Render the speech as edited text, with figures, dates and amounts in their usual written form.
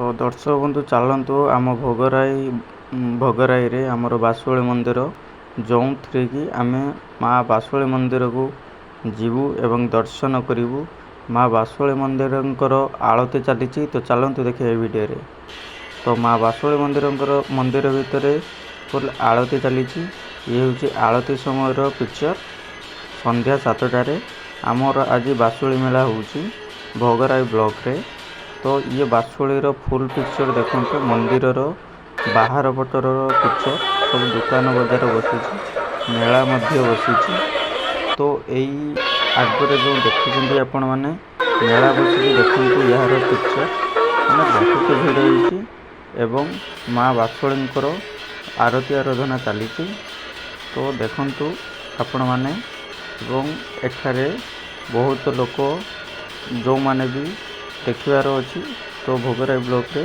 ତ ଦର୍ଶକ ବନ୍ଧୁ, ଚାଲନ୍ତୁ ଆମ ଭୋଗରାଇ, ଭୋଗରାଇରେ ଆମର ବାସୁଳୀ ମନ୍ଦିର, ଯେଉଁଥିରେ କି ଆମେ ମା ବାସୁଳୀ ମନ୍ଦିରକୁ ଯିବୁ ଏବଂ ଦର୍ଶନ କରିବୁ। ମା ବାସୁଳୀ ମନ୍ଦିରଙ୍କର ଆଳତି ଚାଲିଛି, ତ ଚାଲନ୍ତୁ ଦେଖିବା ଏ ଭିଡ଼ିଓରେ। ତ ମା ବାସୁଳୀ ମନ୍ଦିରଙ୍କର ମନ୍ଦିର ଭିତରେ ଫୁଲ୍ ଆଳତି ଚାଲିଛି। ଇଏ ହେଉଛି ଆଳତି ସମୟର ପିକ୍ଚର। ସନ୍ଧ୍ୟା 7ଟାରେ ଆମର ଆଜି ବାସୁଳୀ ମେଳା ହେଉଛି ଭୋଗରାଇ ବ୍ଲକରେ। ତ ଇଏ ବାସୁଳୀର ଫୁଲ୍ ପିକ୍ଚର ଦେଖନ୍ତୁ, ମନ୍ଦିରର ବାହାର ପଟର ପିକ୍ଚର। ସବୁ ଦୋକାନ ବଜାର ବସିଛି, ମେଳା ମଧ୍ୟ ବସିଛି। ତ ଏଇ ଆଗରେ ଯେଉଁ ଦେଖୁଛନ୍ତି ଆପଣମାନେ ମେଳା ବସିଛି, ଦେଖନ୍ତୁ ଏହାର ପିକ୍ଚର। ମାନେ ବହୁତ ଭିଡ଼ ହେଇଛି ଏବଂ ମା ବାସୁଳୀଙ୍କର ଆରତି ଆରାଧନା ଚାଲିଛି। ତ ଦେଖନ୍ତୁ ଆପଣମାନେ, ଏବଂ ଏଠାରେ ବହୁତ ଲୋକ ଯେଉଁମାନେ ବି ଦେଖିବାର ଅଛି, ତ ଭୋଗରାଇ ବ୍ଲକରେ